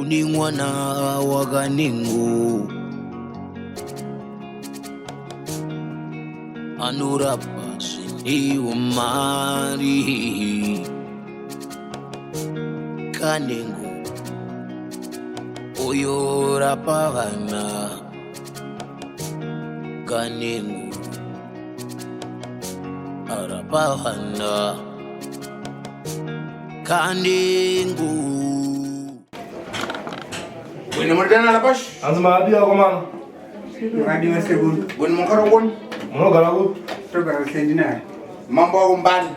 Kune mwana wakanengo anorapa zvine umari Kanengo uyo rapa vana Kanengo arapa vana Kanengo. Bwino muritana lapashi. Hanzi makadii akomana? Makadiwa sekuru. Bwino mukaro koni. Munogara kupi? Togara kusendinari. Mambo wako mbani?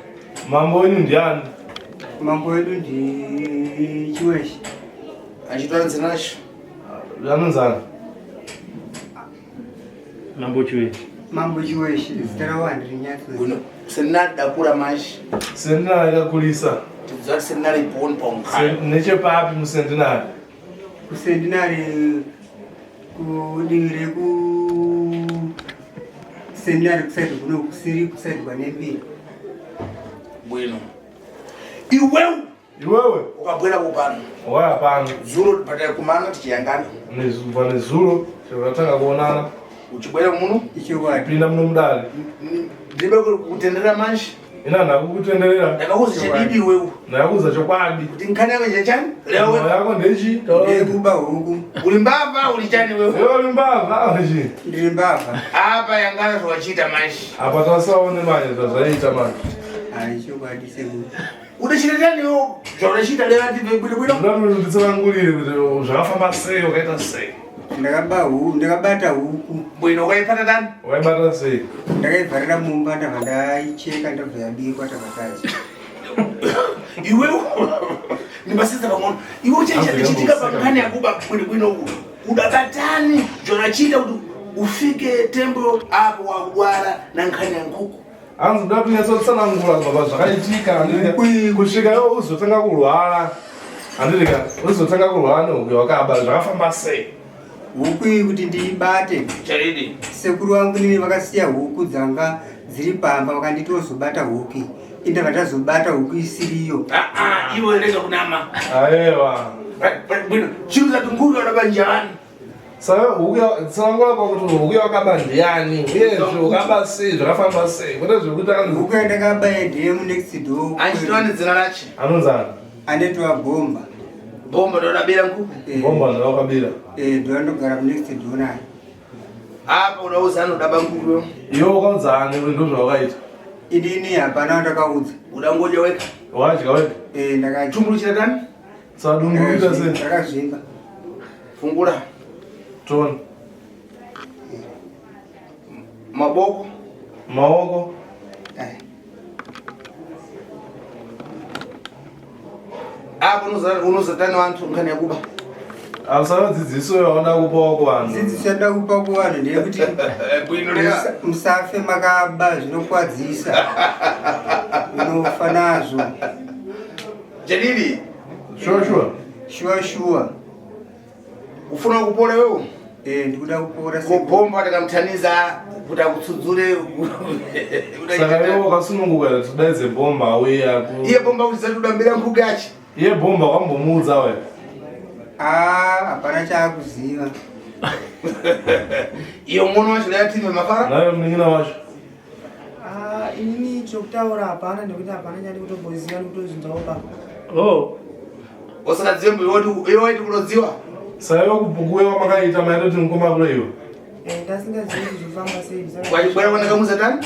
Mambo wenyu ndiani? Mambo wedu ndi Chiweshi. Achitora zina racho. Anonzani? Mambo Chiweshi. Mambo Chiweshi zita ravo handirinyatso. Bwino senari dakura manje. Sendinari kakulisa. Tikuziva kuti senari born paumkhaya. Nechepapi musendinari? Kusendinari kudivi reku sendinari kusaidi kuno kusiri kusaidi kwanembiri. Bwino. Iwewe Iwewe ukabwera kupano. Waya pano. Zuro pataikumana tichiyangana. Nezubva nezuro tatanga kuonana. Uchibwera muno? Ichokwadi. Pinda muno mudare. Ndibe kutenderera manje. Ina ndakukutenderera. Ndakakuza chididi iwewe. Ndakakuza chokwadi. Kuti nkhani yako chachani? Lewe. Yako ndechi? Ndekuba huku. Uri mbavha uri chani wewe? Wewe uri mbavha uri chii? Ndiri mbavha. Apa yangana zvawachiita manje. Apa tasaone manje zvazvaita manje. Hai chokwadi sekuru. Unochita chani iwe? Zvaunochita leo ati bwino bwino. Ndoda kuti nditsanangurire kuti zvakafamba sei wakaita sei. Ndakaba huku, ndakabata huku. Bwino wakaipata tani? Waibata sei? Ndakaivharira mumba ndabva ndaicheka ndabva yabikwa tabva tadya. Iwe ndibasisa pang'ono. Iwe uchachitika pangani yakuba bwino bwino uku. Udabatani zvaunochita kuti ufike tembo apo wakudwara na nkhani ya nkhuku. Hanzi ndoda kunyatsotsanangura kubva pazvakaitika kusvika iwe uzotanga kurwara handirika uzotanga kurwara nehuku wakaba zvakafamba sei huku iyi kuti ndiibate sekuru vangu nini vakasiya huku dzanga dziri pamba vakanditi wozobata huku iyi indava ndazobata huku isiriyo ah, ah, iwe rega kunama aewa chiro zati nguku yadabanjani Saka huku tsanangura pakuti huku yakaba ndiani uyezve ukaba sei zvakafamba sei kwete zvekuti anzi huku yandakaba yedhemu next door achitova nedzina rache anonzani anetova bhomba bhomba ndodabira nkuku eh. bhomba ndowakabira eh, ndondogara munext door naye apa unauza anodaba nkuku iwe ukaudza ani kuti ndozvawakaita inini hapana wandakaudza udangodya wega wadya wega eh, ndakadya tumburuchira tani Sadunguita sei? Ndakazvimba. Fungura. Tona. Maboko. Maoko. Eh. Apo unozatani vantu ngani yakuba. Ausana dzidziso yaona kupawo kuvanhu. Dzidziso yandoda kupa kuvanhu ndeyekuti musafe makaba zvinokwadzisa. Unofa nazvo. Jadidi. Sure sure. Sure sure. Ufuna kupora wewe? Eh, ndikuda kupora. Kubomba takamutaniza kuti akutsudzure. Saka iwe wakasununguka kuti tudaidze bomba auye aku. Iye bomba kuti zatudambira nkhuku yachi. Iye bomba wambomuudza wewe. Ah, hapana chaakuziva. Iyo mwana wacho ndayatime mafara. Nayo munin'ina wacho. Ah, inini chokutaura hapana nekuti hapana nyandi kutomboziva nekutozvinzwawo pa oh usikadziwe mbuyo iwe waiti kunodziwa saka iwe kubukuwe kwamakaita maitoti mukoma kule iwe eh, ndasingazivi kuti zvofamba sei wachibwera kwandakamuza tani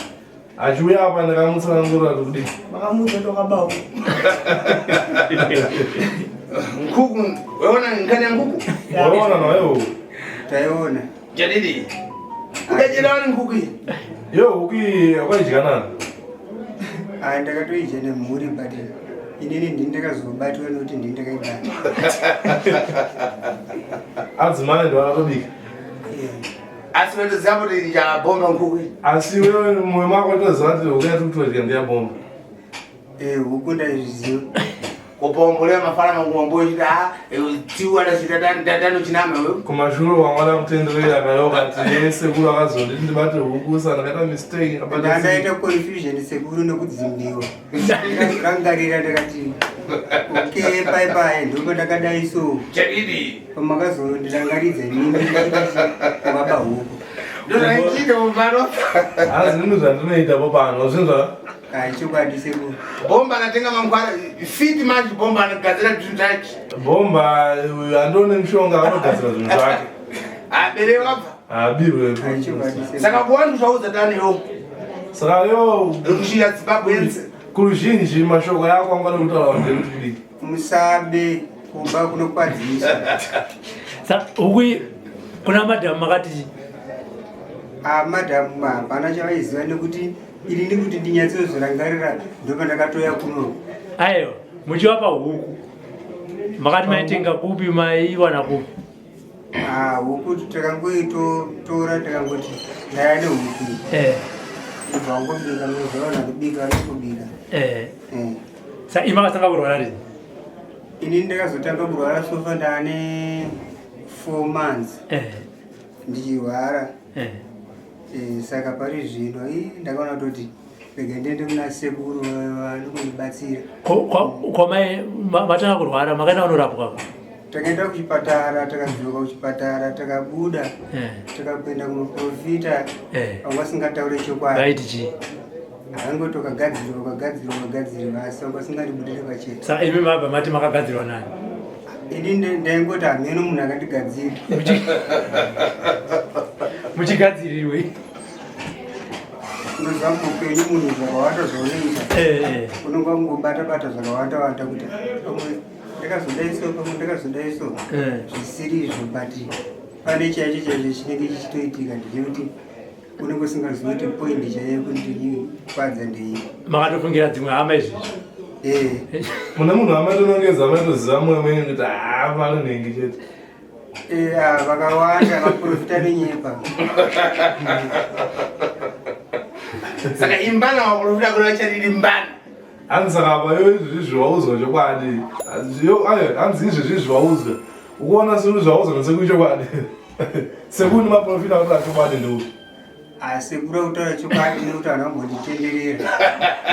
achiuya apa ndakamutsanangura kuti kudii makamuudza ndokabao nkuku waona nkani ya nkuku waona nawewo taiona Jadidi. Udadyira wani nkhuku iyi? Yo huku iyi wakaidya nani? Ah, ndakatoidya nemhuri but inini ndini ndakazobatwa nekuti ndini ndakaibata. Adzimai ndo akatobika. Asi vatoziva kuti ndichabomba nkhuku iyi. Asi wewe mumwe mako toziva kuti huku yatiri kutodya ndeyabomba. Eh, huku ndaizviziva. Kupombolea mafana mangu mambo chita ah tiwa da chita dan dan chinama wewe. Kumashure wangwana kutenderera nayo kati sekuru akazonditi ndibate huku sana ndakaita mistake Ndaita confusion sekuru nekudzimbiwa. Ndakarangarira ndakati Okay, pai pai ndipo ndakadai so. Chadidi. Pamakazondirangaridza inini wakaba huku. Ndozvaitika mubaro. Hazi zvinhu zvandinoita po pano zvinzwa. Ai chokwadi sekuru. Bomba anatenga mangwana fit manje bomba anogadzira zvinhu zvake. Bomba uyu andione mushonga anogadzira zvinhu zvake. Abere wabva. Abirwe. Ai chokwadi sekuru. Saka kuwandu zvaudza tani yo. Saka yo Rushiya Zimbabweans. Kuruzhinji mashoko yako angada kutaura ndekuti kudii? Musabe kuba kunokwadzisa. Sa huku kuna madam makati Ah, madam hapana chavaiziva nekuti ini ndikuti ndinyatsozvirangarira ndopandakatoya kuno. Aiwa, muchivapa huku makati maitenga kupi maiwana kupi? Ah, huku takangoitora takangoti ndaya nehuku. Eh. Ubva wangobika unozoona kubika vanokubika. Eh. Eh. Sa imi makatanga kurwara rini? Ini ndakazotanga kurwara sofa ndane 4 months. Eh. Ndichirwara. Eh. Eh, saka pari zvino ii ndakaona kutoti rega ndiende kuna sekuru vanokundibatsira. Kwamai matanga kurwara makaenda kunorapwa? Takaenda kuchipatara, takadzoka kuchipatara, takabuda, takaenda kumaprofita vanga vasingataure chokwadi. Vaiti chii? Vaingoti wakagadzirwa, wakagadzirwa, wakagadzirwa, asi vanga vasingandibudire pachena. Saka imi mabva mati makagadzirwa nani? Ini ndaingoti hameno munhu akandigadzira. Muchigadzirirwe? Unoziva muupenyu munhu zvakawanda zvaunoita, unonga ungobata bata zvakawanda wanda kuti pamwe ndakazodai so, pamwe ndakazodai so, zvisiri izvo, but pane chaicho chaicho chinenge chichitoitika ndechekuti unenge usingazivi kuti point chaiyo kundikwadza ndeiyi. Makatofungira dzimwe hama izvizvi? Eh. Mune munhu amatonongedza amatoziva mumwe mwenyu kuti haa pano nhengi chete. Eh, ah, vakawanda vaprofita nenyepa. Saka imbana vaprofita kuri vachariri mbana. Hanzi saka apa yo izvi zvawaudzwa chokwadi. Yo ayo hanzi izvi zvawaudzwa. Ukuona sekuti zvawaudzwa nesekuti chokwadi. Sekuru nemaprofita akutaura chokwadi ndeupi? Ah, sekuru akutaura chokwadi nekuti vanhu vambonditenderera.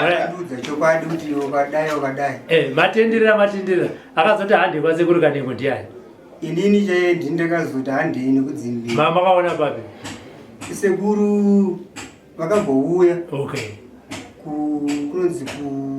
Vandiudza chokwadi kuti wakadai wakadai. Eh, matenderera matenderera. Akazoti hande kwasekuru Kanengo ndiani? Inini chaiye ndini ndakazoti handei nekudzimbira. Mama makaona papi? Sekuru vakambouya. Okay. Ku kunonzi ku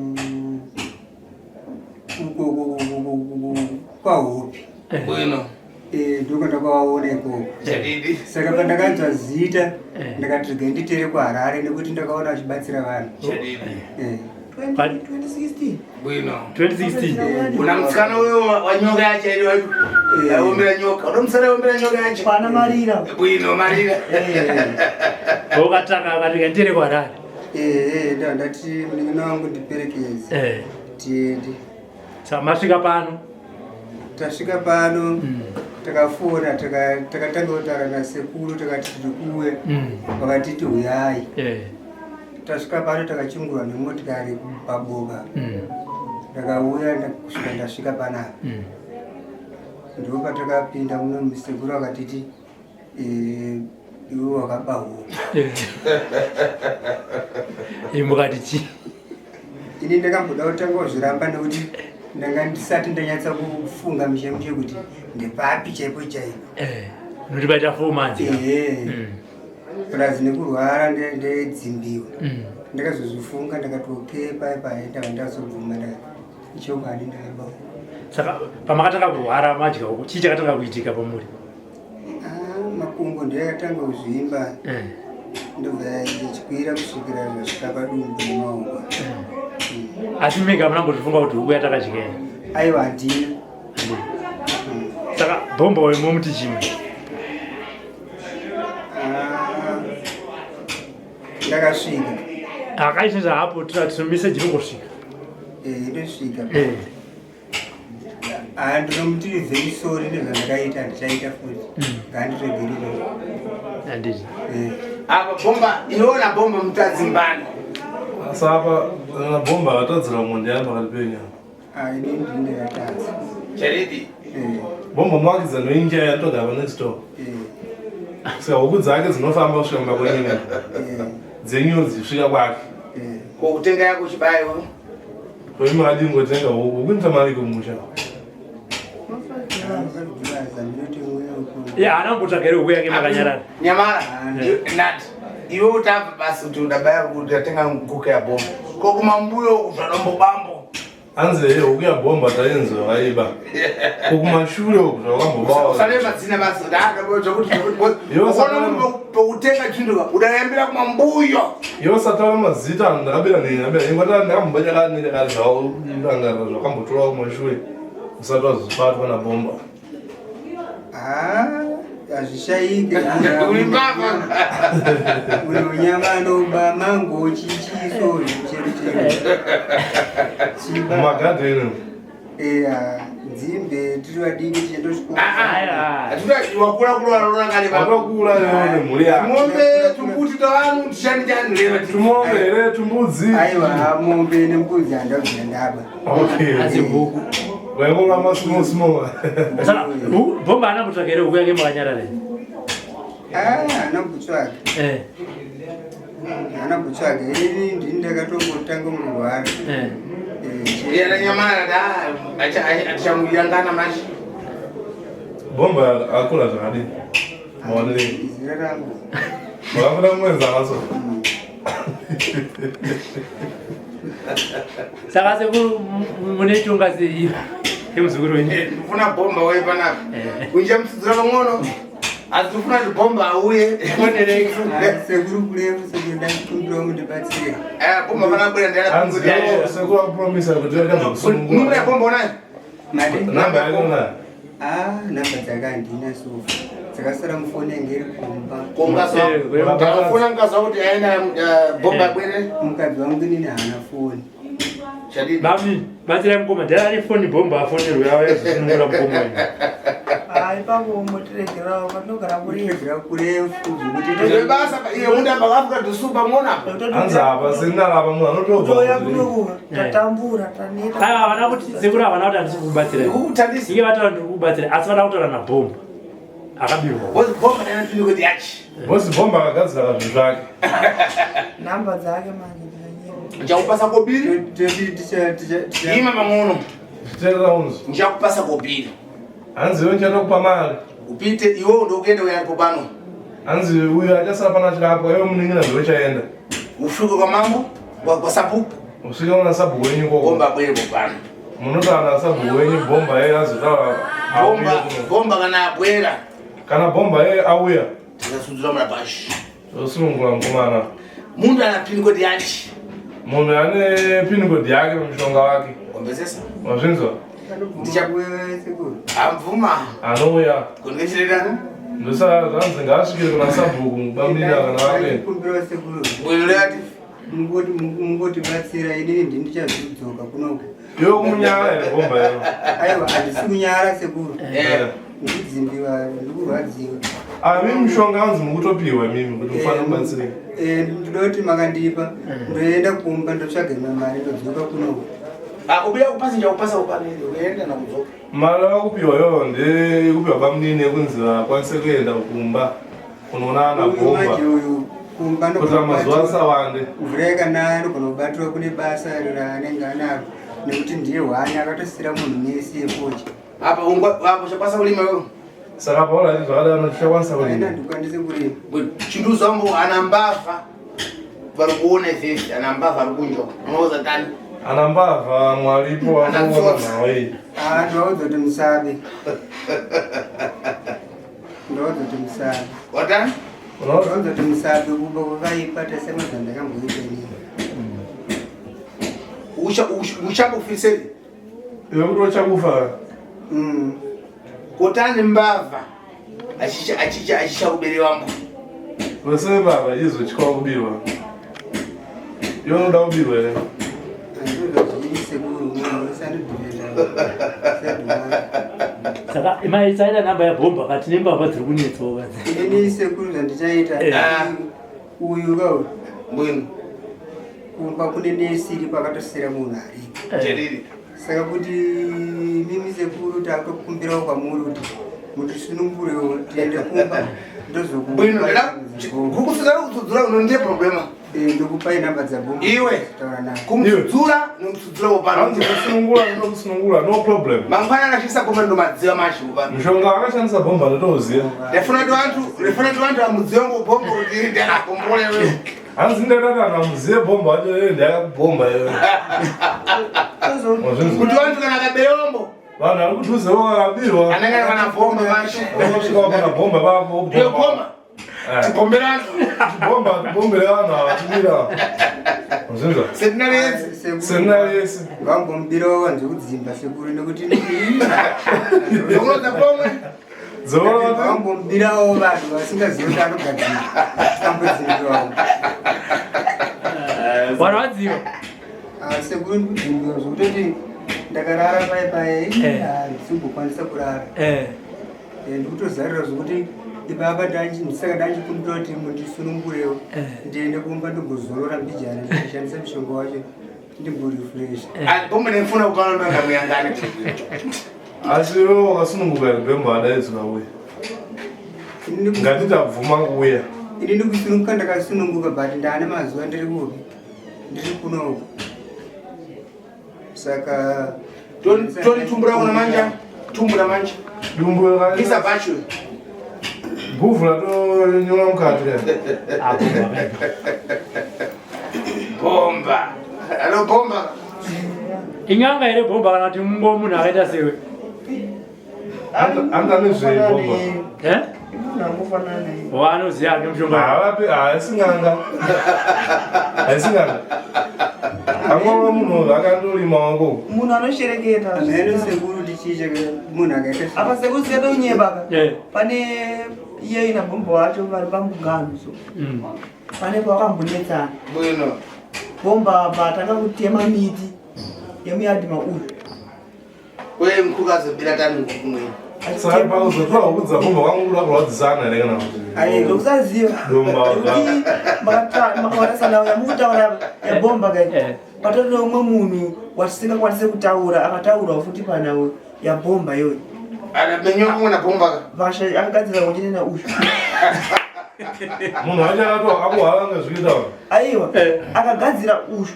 kwahopi. Bwino. Eh, ndiko ndakawaona ikoko. Chadidi. Saka pandakanzwa zita ndakati regai nditere kuHarare nekuti ndakaona vachibatsira vanhu. Chadidi. Eh. 2016. Bwino. 2016. Kuna musikana uyo wanyoka yacho iri waiombera nyoka. Uno musikana waiombera nyoka yacho. Pana Marira. Bwino Marira. Wakataka akati nditere kuHarare. Eh, eh, ndati munin'ina wangu ndiperekedze. Eh. Tiende. Saka masvika pano? Tasvika pano takafona takatanga kutaura nasekuru takati tiri kuuya vakatiti huyai. Tasvika pano takachingurwa nemotikari paboka. Ndakauya kusvika ndasvika panapa. Ndipo patakapinda muno sekuru akatiti iwe wakaba huku. Mukati chii? Ini ndakamboda kutanga kuzviramba nekuti ndanga ndisati ndanyatsa kufunga mushe mushe kuti ndepapi chaipo chaipo. Nokuti paita 4 months. Plus nekurwara ndedzimbiwa. Ndakazozvifunga ndakati okay pai pai ndava ndazobvuma chokwadi ndakaba. Saka pamakatanga kurwara madya huku chii chakatanga kuitika pamuri? Ah, makumbo ndiyakatanga kuzvimba. Ndobva ndichikwira kusvikira zvasvika padumbu nemaoko. Asi mega hamuna kumbozvifunga kuti huku yatakadya here? Aiwa handina. Saka bhomba uyu momuti chimwe? Ah, ndakasvika. Akaita zvahapo message inongosvika. Eh, inosvika. Ah, ndinomuti very sorry nezvandakaita handichaita futi. Ngaandiregerere. Handiti. Apa bomba iona bomba mutadzi mbani. Asi apa kana bomba akatadzira mumwe ndiani pakati penyu? Ah, ini ndini ndakatadza. Charidi. Bomba muvakidzani wenyu chaiye anotogara pa next door. Saka huku dzake dzinofamba kusvika mumba kwenyu. Dzenyu dzisvika kwake. Ko kutenga yako chibayo. Koi makadini kutenga huku? Huku nitamariko kumusha. Ya haana kumbotsvaga here huku yake makanyarara? Nyamara, nati iwe utabva basi kuti udabaya kuti atenga nguka ya bomba. Ko kumambuyo zvadombo bambo. Hanzi here huku yabhomba tainzwa vaiba. Ko kumashure uku zvakambobawa. Usale madzina basi kuti ah zvokuti zvokuti. Ukaona munhu pekutenga chinhu udayambira kumambuyo. Iwe usataura mazita anhu ndakabira nini ndakabira nini kwatara ndakamboba chakadini chakati zvaurangarira zvakambotora kumashure usati wazobatwa nabhomba. Ah, hazvishaike. Uri mbavha. Uri unyama anoba mango chichiso chero chero. Chiba. Mumagadheni. Eya, nzimbe tiri vadiki tichienda kuchikoro. Wakura kura vanorangari Wakakura iwe nemhuri yako. Mombe tumbuti twavanhu tishandi chani reva. Tumombe here tumbudzi. Aiwa, mombe nembudzi handabvira ndaba. Okay. Asi huku. Waingova masmall small. Saka bhomba haana kumbotsvaga here huku yake makanyarara? Ah, haana kutsvaga. Eh. Haana kutsvaga. Ini ndini ndakatongotanga kurwara. Eh. Yena nyamara da achamuyangana manje. Bhomba akura zvakadini? Maonere. Zera rangu. Makafuna muenzana so. Saka sekuru mune chunga sei yemuzukuru wenyu? Ndifuna bhomba uye panapa. Kunja musudzura pang'ono. Asi ndifuna kuti bhomba auye. Sekuru kurefu sekuru ndakumbirawo mundibatsire. Bhomba pana bwera Hanzi ndiyana. sekuru akupromisa kuti Number ya bhomba unayo? Mari? Namba yako unayo? Ah, namba dzake handina sofa. Dzakasara mufoni yange iri kumba. Ndakafona ngazwa kuti aina bhomba bwere. Mukadzi wangu inini haana foni. Bami, batsirai mukoma, ndari ane foni bhomba afonerwe yavo yazosunungura mukoma wenyu. Hayi ipapo umbotiregerawo patinogara kurefu. Kurefu zvekuti Ndebasa iye munda pakafuka dhusupa muona. Hanzi apa sendalapa munhu anotobva. Toya kunoku tatambura taneta. Aiwa havana kuti sekuru havana kuti handisi kukubatsirai. Ndikukutandisa. Iye vataura ndiri kukubatsirai asi vada kutaura nabhomba. Akabirwa. Boss bhomba ndana tini kuti yachi. Boss bhomba akagadzira kazvinhu zvake. Namba dzake manje ndinanyeba. Ndichakupasa kobiri. Ima pang'ono. Teerera unzi. Ndichakupasa kobiri. Hanzi iwe ndichatokupa mari. Upite iwe ndokuenda uyapo pano. Hanzi uyo achasara pano achirapwa iwe munin'ina ndiwe uchaenda. Usvike kwamambo kwasabhuku. Usvike kuna sabhuku wenyu ikoko. Bhomba abwere pano. Munotaura nasabhuku wenyu bhomba yeye azotaura. Bhomba bhomba kana abwera. Kana bhomba yeye auya. Tikasudzura murabashi. Tosunungura mukomana. Munhu ana pin code yachi. Munhu ane pin code yake pamushonga wake. Wambezesa. Wazvinzwa? Amvuma. Anouya. Kundechirera. Ndosaka zvanzi ngaasvikire kuna sabhuku bamnini kana vake. Kumbirawo sekuru. Bwirati. Mungoti mungotibatsira inini ndini ndichazodzoka kunoku. Iwe kumunyara here bhomba iyo? Aiwa handisi kunyara sekuru. Eh. Ndikudzimbiwa ndikurwadziwa. Ah, mimi mushonga hanzi mukutopiwa mimi kuti mufanire kubatsirika. Eh, ndinoti makandipa ndoenda kumba ndotsvaga imwe mari ndodzoka kunoku. Ah, ubuya kupasa njakupasa upanele uenda na kudzoka. Mari yakakupiwa iyoyo ndeyekupiwa bamunini yekunzi vakwanise kuenda kumba kunoona ana Uyu bhomba. manje uyu kumba Kuti mazuva asawande. Mvura yakanaya anogona kubatirwa kune basa raanenge anaro nekuti ndiye hwani akatosira munhu nesi yefocha. Apa ungwa apo chapasa kulima wewe. Saka paona kuti zvakadaro tichakwanisa Aina kulima. ndikwanise kurima. Chinduzo ambo ana mbavha vari kuona izvezvi ana mbavha ari kunjo. Unoza tani. Ana mbavha mwaripo anoona nhau iyi. Ah, ndovaudza kuti musabe. Ndovaudza kuti musabe. Watani? Ndovaudza kuti musabe kuba kwakaipa tasema zvandakamboita inini. Usha uchambofiseri. Iwe kuti uchakufa. Kotani mbavha achicha achicha achicha kubere wambo. Vese mbavha izotyawo kubirwa. Iwe unoda kubirwa here? Saka mai saita namba yabhomba kati nembavha dziri kunetsawo kadzi. Inini sekuru zvandichaita Eh. uyu ka uyu Mbwenu. kumba kune nesi iripo akatosira munhu aripo. Jeriri. Saka kuti mimi sekuru takutokumbirawo kwamuri kuti mutisunungurewo tiende kumba Bwino ndada kukusudzura kutsudzura uno ndiye problema. Eh, ndokupai namba dzabhomba Iwe. taura naye Kumtsudzura nomtsudzura upano. Hanzi kusunungura ndokusunungura no problem. Mangwana anachisa bhomba ndomadziva mashi upano. Mushonga wakashandisa bhomba ndotouziva. Ndafuna kuti vantu, ndafuna kuti vantu vamudziwe ngobhomba kuti iri ndakagombole wewe. Hanzi ndakati anhu amuzive bhomba wacho iyoyo ndayakubhomba iyoyo. Wazvinzwa? Kuti vantu kana akaberombo Vanhu vari kudhuze vakabirwa. anenge kana bhomba mashi. Vanosvika vapana bhomba vavo Ndiyo bhomba. Tibombera vantu. Bhomba tibombere vanhu ava tibira. Wazvinzwa? Setinarezi. Senari yese. Vambomubirawo vanhu zvekudzimba sekuru nekuti Zokurodza pomwe. Dzorora vambomubirawo vanhu vasingazivi kuti anogadzira ambodzimbiwawo Warwadziwa. Sekuru ndikudzimbiwa zvekutoti ndakarara pai pai Eh. handisimbokwanisa kurara. Eh. Ndikutozarira zvekuti ipapa ndisaka ndanchikumbira kuti mundisunungurewo Eh. ndiende kumba ndimbozorora mbijana ndichishandisa mushonga wacho ndimborefresh. Bhomba ndinofuna kupana ndanga muyangane. Asi iwe wakasununguka here bhemba adaidzwa uya? Ngati tabvuma kuuya. Ini ndikusununguka ndakasununguka but ndaane mazuva ndiri kupi ndiri kunoku saka Tori tumbura una manja. Tumbura manja. Dumbu Isa bachu. Guvhu ratonyora mukati kaya. Ah, bhomba akaipa. Bhomba. Alo bhomba. Ing'anga here bhomba kana kuti mungo munhu akaita sewe? Anda nezvei bhomba? Eh? Munhu angofanana naye. Waanoziva ane mushonga. Havapi haisi n'anga. Haisi n'anga. Angova munhu akandorima wangu. Munhu anoshereketa. Mheno sekuru tichicha munhu akaita Apa sekuru siyatonyeba ka. Eh. Pane iye ina bhomba wacho vari pamugano so. Pane pawakambonetsana. Bwino. Bhomba apa tanga kutema miti yemuyadhi mauri. Uye mkhuku azobira tani kumwe. Saka pauzotora hukudza bhomba kwangu kuda kurwadzisana here kana kuti. Ndokusaziva. Domba. Nekuti makawatasana yamukutaura yabhomba kai. Eh. Patori neumwe munhu watisingakwanise kutaura akataurwa futi panhau yabhomba iyoyo. Ana menyo kumwe na bhomba ka. Vasha akagadzira kuchine nauyu. Munhu wacho akato akuhava ngezvikuita. Aiwa Eh. akagadzira uyu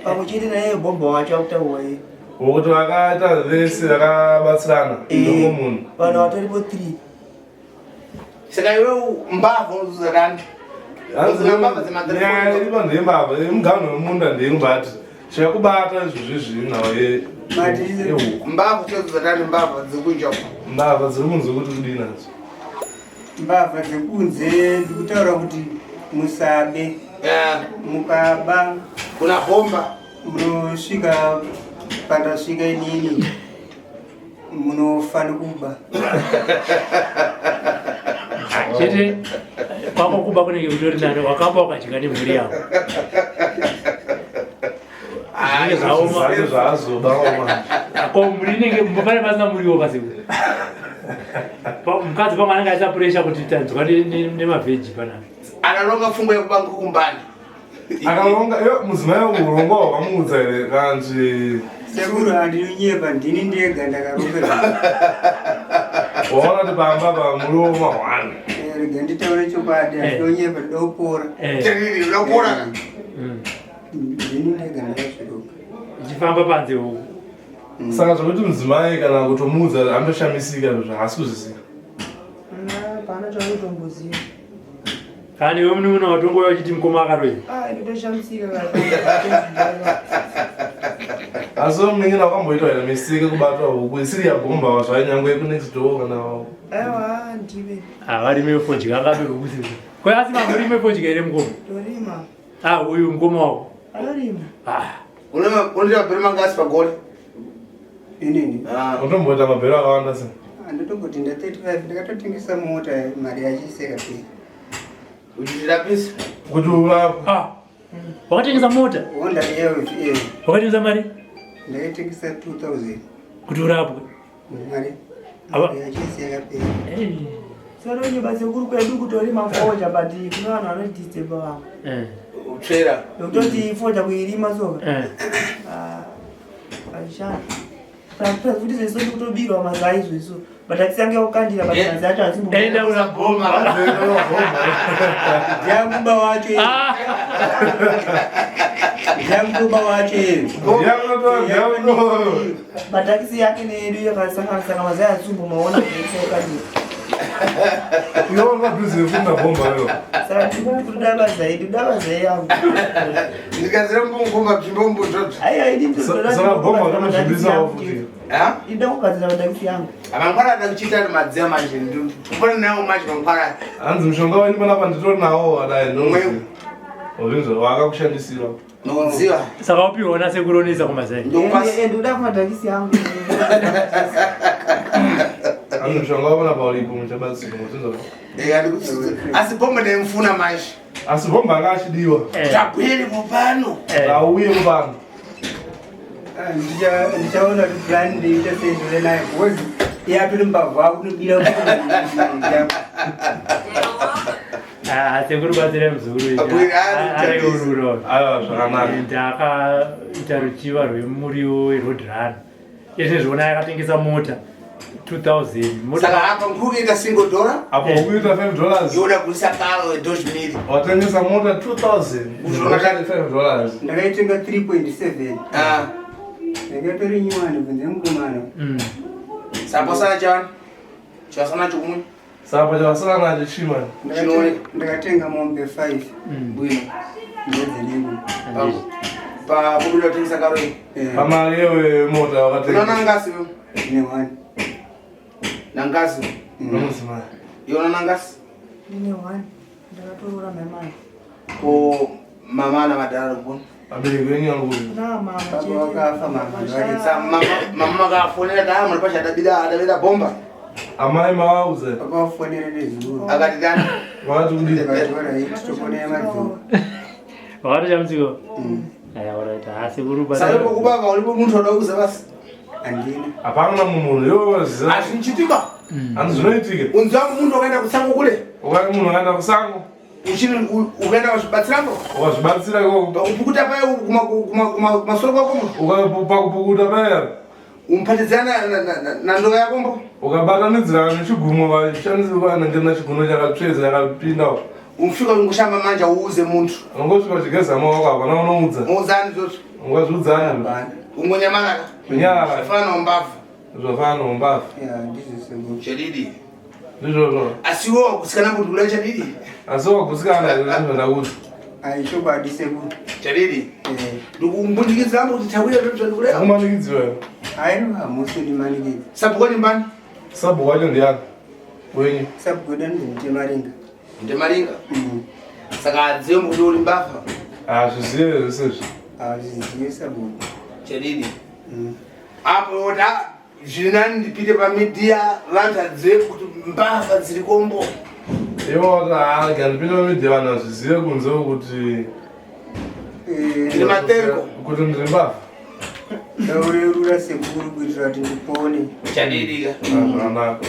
pamwe chete naye bhomba wacho akutaurwa iye. Wokuti vakaita vese vakabatsirana. Ndomwe munhu. Vanhu vatoripo 3. Saka iwe mbavha unozuza dani. Nyaya iripa ndeyembavha yemuganho wemunda ndeyekubati chakubata izvozvi nhau yehuku. Mbavha unozuza dani mbavha dzekunja uko. Mbavha dziri kunze kuti kudii nadzo. Mbavha dzekunze ndikutaura kuti musabe. Eh, Mukaba kuna bhomba. Munosvika pandasvika inini munofa nekuba. Chete kwako kuba kunenge kutori nani wakaba wakadya nemhuri yako. Zvinenge zvaoma. Zvake zvaazoba manje. Ko mhuri inenge pane pasina muriwo pasipo. Mukadzi pamwe anenge aisa pressure kuti tanzwa nemavheji panapa. Analonga pfungwa yekuba nkukumbani. Akaronga iyo mudzimai urongwa hwakamuudza here kanzi Sekuru handinonyepa ndini ndega ndakaronga. waona kuti pamba pa muriwo mahwani. Eh, Rega nditaure chokwadi handinonyepa ndoda kupora. Eh. Teriri unopora ka. Ndini ndega ndakazvironga. Ichifamba panze huku. Saka zvekuti mudzimai kana kutomuudza andoshamisika izvo haasi kuzviziva. Hapana chaunotomboziva. Kana iwe munun'una watongouya uchiti mukoma akaroiwa. Ah, nditoshamisika ka. Asi munin'ina wakamboita here mistake kubatwa huku isiri yabhomba zvayo nyangwe yekunext door kana Aiwa ndive. Ah, varime fodya angabe huku sisi. Ko asi mamurime fodya here mukoma? Torima. Ah, uyu mukoma wako. Anorima. Ah, Unoita mabhero mangasi pagore. Inini Ah. unomboita mabhero akawanda sei? handitomboti nda 35 ndakatotengesa mota mari yacho isekaperi. Uchitirapisa. Kuti urapwe. ah. Wakatengesa mota? Honda LVL Wakatengesa mari ndakaitengesa 2000 kuti urapwe. mari Ava- mari yacho isekaperi. Eh. Saronyepa sekuru kwedu kutorima fodya but kune vanhu vanodisturba vamwe. Eh. Utsvera. Nokutoti fodya kuirima soka. Eh. Ah, hazvishandi. Futi zveso ndikutobirwa mazai zveso. Matakisi ange akukandira but mazai acho Enda hasimbo. kuna bhomba. Ndiyakuba wacho iye. Ndiyakuba wacho iye. Matakisi yake neyedu yakasangana saka mazai hasimbo maona kuekandira. Iwe padhuze nekunda bhomba yo. Saka ndikuda mazai, ndikuda mazai yangu. Ndikazira mbongomba bzimbombo zvodzo. Aiwa ini Saka bhomba unotodzibvisawo futi. Ida kugadzira matakisi yangu. Mangwana ada kuchiita ari madziya manje. Ndikupona nawo manje mangwana. Hanzi mushonga wenyu panapa nditori nawo adai Mwewu. ndozvinzwa waakakushandisira. Nokuziva. Saka wapiwa nasekuru onoisa kumazai. Ndokupa Ndikuda kumatakisi yangu. Hanzi mushonga wapanapa uripo muchabatsirwa mozvinzwa. Asi bhomba ndaimufuna manje. Asi bhomba anga achidiwa. Tabwere popano. Auye kupano. Ah, Ndichaona kuti plan ndiite sei ndove naye because iye atori mbavha akunobira Ah, sekuru batsirai muzukuru Abwere, ah, areurura. Aiwa zvakanaka. Ndakaita ruchiva rwemuriwo weroad run. Izvi zvona yakatengesa mota 2000. Mota Saka apa nkukuita single dollar. Apo ukuita 5 dollars. Yoda kuisa karo $2. Watengesa mota 2000. Uzvona Uzvona 5 dollars. Ndakaitenga 3.7. Ah. Ndakatori nyuwani bvunze mukomana. Saposana chawani. Chawasana chokumwe. Saka chawasana nacho chima. Ndakatenga mombe 5 Bwino. ndedzerimwe. Pa kubuda kutengesa karo iyi. Pamari yewe mota wakatenga. Unoona ngasi wewe? Ne one. Nangasi. Unomudzimai. Iwe unoona ngasi? Ndine one. Ndakatoroora mai mai. Ko mama na madhara kubona. Vabereki venyu vari kupi? Kuna mama Baba vakafa mama ndovake. Sa mama mama makafonera ta muri pasha adabida adabida bomba. Amai mavauze. Vakafonera nezuro. Akati dani. Vakati kudii? Vakati alright toponera madzoka. Wakatocha mutsiko? Aya, alright. Ah, sekuru Saka batsirai. kubaba ulipo muntu adauza basi. Handina. Hapana munhu iwe ziva. Azvinchitika. Hanzi zvinoitika. Unzi wangu muntu wakaenda kusango kule. Ukati munhu akaenda kusango. Uchini ukaenda kuzvibatsirambo. Ukazvibatsira ikoko. Pakupukuta paya kumasoro kwako mbo. Pakupukuta paya. Umupatidzana na ndova yako mbo. Ukabatanidzirana nechigumo vashandisirwa nenge chigumo chakatsvedza chakapinda. Umfika ungoshamba manje uuze muntu. Ungosvika uchigeza maoko hapana unoudza. Muuzani zvozvo. Ungazviudzani. Ungonyamarara. Kunyarara. Zvafana neumbavha. Zvafana neumbavha. Ya ndizvo sekuru. Chadidi. Ndizvozvo. Asi iwe wagusikana kuti kuda chadidi. Asi wagusikana ndizvo ndakuudza. Ai chokwadi sekuru. Chadidi. Eh. Ndikumbundikidza kuti tawira zvozvo ndikulera. Kumanikidziwa. Aiwa hamusi kundimanikidza. Sabhuku nyumbani. Sabhuku wacho ndiani? Wenyu. Sabhuku wedu anonzi Mutemaringa. Mutemaringa. Saka adziwe kuti uri mbavha. Hazvizive zvese izvi. Hazvizive sabhuku. Chadidi. Apo ta zvinani ndipite pamidhiya vantu adzive kuti mbavha dziri kombo. Ivo vati haa gandipinde pamidhiya vanhu hazvizive kunze kuti Ndiri materko. Kuti ndiri mbavha. Ndaurerura sekuru kuitira kuti ndipone. Chadidi ka. Zvakanaka.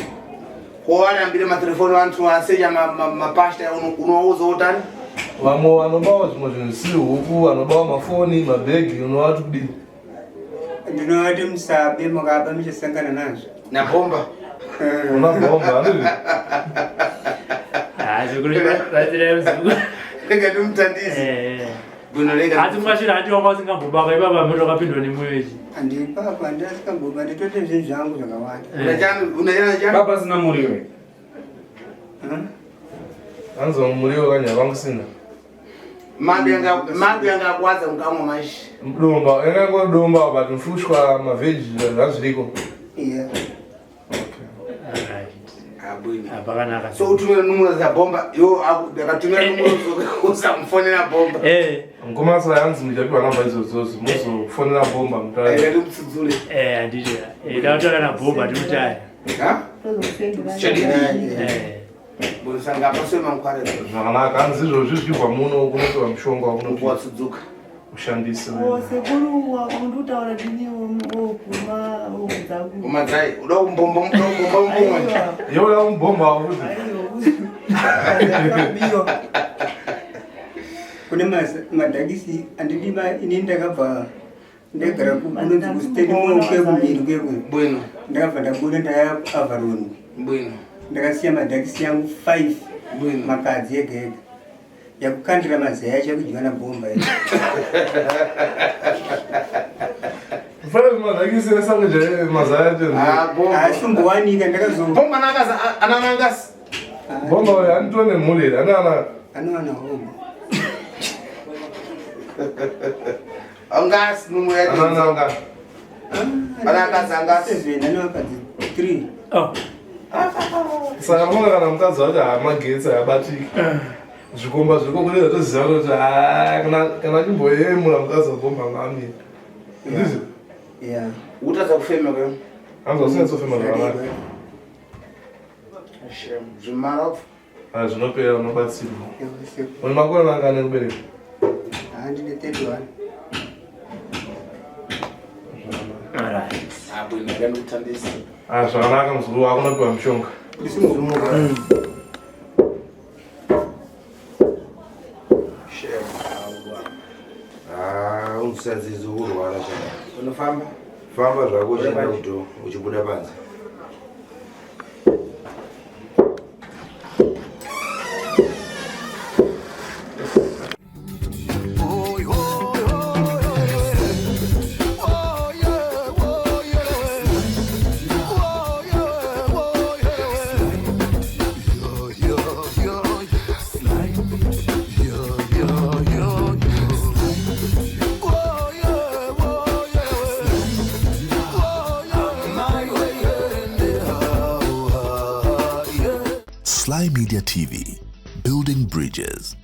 Kowanambire matelefoni vantu vaseja mapasta unowauza utani. Vamwe vanobawa zvimwe zvinhu zvisiri huku, vanobawa mafoni, mabhegi, unovati kudii? Ndinovati musabe mukaba muchasangana nazvo. Nabhomba. Una bhomba, handizvo? Ah, sekuru batsirai muzukuru. Rega ndimutandise. Bwino rega. Asi mumashure hati wanga usingambobaka ipapa moto wakapindwa nemwoyo ichi. Handipapa handasikaboba nditote zvinhu zvangu zvakawanda. Unachana chani? Baba sina muriwo. Hanzi muriwo kanya vangu sina. Mando yanga akwadza mukamwa manje. Domba, yanga ingori domba but mfushwa mavheji zvazviriko. Yeah. Abwino. Pakanaka. So utumira numero dzabhomba iwo ndakatumira numero usamufonera bhomba. Mukoma saka hanzi muchapiwa namba idzodzo muzofonera bhomba mutaure. Rega ndimutsudzure. Eh, handiti. Ndakataura nabhomba ndimutaya. Ha? Chadidi. Eh. Bosanga paswe mankwara. Zvakanaka, hanzi izvozvi zvichibva muno kunopiwa mushonga wakunopiwa. Watsudzuka. Ushandise. O sekuru wakundutaura tini okuma okudzaku. Umadzai, uda kumbomba uda kumbomba mbumwe. Iwe uda kumbomba futi. Akabiwa. Kune madhakisi andidi inini ndakabva Ndagara kunonzi kustanmore kwekumhiri kwekwe. Bwino. Ndakabva ndabuda ndaya kuAvalon. Bwino. Ndakasiya madhakisi yangu 5 Bwino. Makadzi ega ega. Yakukandira mazai acho akudyiwa nabhomba. Fanele madhakisi esango nje mazai acho. Ah, bomba. Asumbowanika ndakazo. Bomba nangasi ananangasi. Bomba uyo anitwa nemhuri here? Ane ana Anowana hombo. Angasi mumwe yacho. ana anga. Anakadzi angasi. 7 anowakadzi 3. Oh. Saka munonga kana mukadzi wacho haamagetsi haabatiki. Zvikomba zviri kureza toziva kuti haa kana achimboyemura mukadzi wagomba ngamira. Ndizvo? Yeah. Utadza kufema kwe. Hanzi wasinyatsofema zvakanaka. Shem. Zvimara. Ah, zvinopera unobatsirwa. Une makore mangani ekubereka? Handine 31. Alright. Ah, bwino ngandikuthandisa. Ah, zvakanaka muzukuru wako unopiwa mushonga. Ndisimuka. Shem. Ah, usadzidzi kurwara chaka. Unofamba? Famba zvako uchienda kuto uchibuda panze. Sly Media TV, building bridges.